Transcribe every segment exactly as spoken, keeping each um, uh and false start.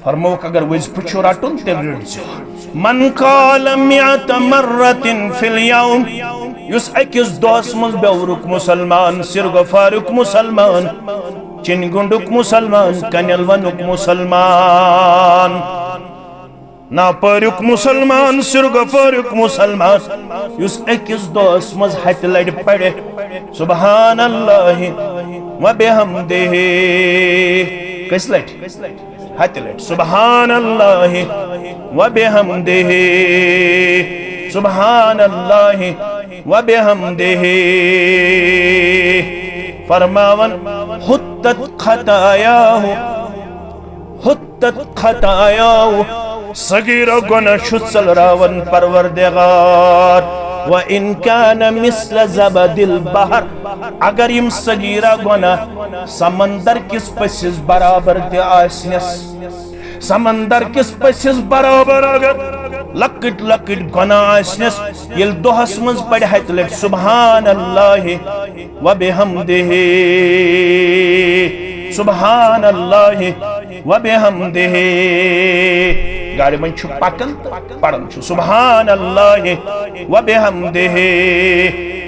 فرمووُکھ، اگر وظیفہٕ چھُ رٹُن، تیٚلہِ رٔٹزیو۔ من قال مئة مرة في اليوم، یُس أکِس دۄہس منٛز بیوٚرُک مسلمان، سرگفاریُک مسلمان، چِنہِ گُنڈُک مسلمان، کنٮ۪ل ونُک مسلمان، ناپٲریُک مسلمان، سرگفاریُک مسلمان، یُس أکِس دۄہس منٛز ہتہِ لٹہِ پرِ سبحان اللہ و بحمدہ۔ کٔژِ لٹہِ؟ ہتہِ لٹہِ۔ سبحان اللہ و بحمدہ، سبحان اللہ و بحمدہ۔ فرماوان، حطت خطایا، حطت خطایا، صغیرہ گناہ چھُ ژٔلراوان پروردگار۔ وَإِنْ كَانَ مِثْلَ زَبَدِ الْبَحْرِ، اگر یِم صغیرہ گناہ سمندر کِس پٔژھِس برابر تہِ آسنس، سمندر کِس پٔژھِس برابر اگر لۄکٕٹۍ لۄکٕٹۍ گناہ آسنس، ییٚلہِ دۄہس منٛز پرِ ہتہِ لٹہِ سبحان اللہ و بحمدہ، سبحان اللہ و بحمدہ۔ گاڑِ منٛز چھُ پکان تہٕ پران چھُ سبحان اللہ و بحمدہ،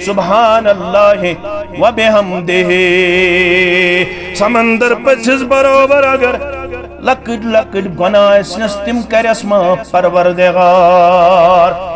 سبحان اللہ و بحمدہ۔ سمندر پٔژھِس برابر اگر لۄکٕٹۍ لۄکٕٹۍ گناہ آسنس، تِم کرٮ۪س معاف پروردگار۔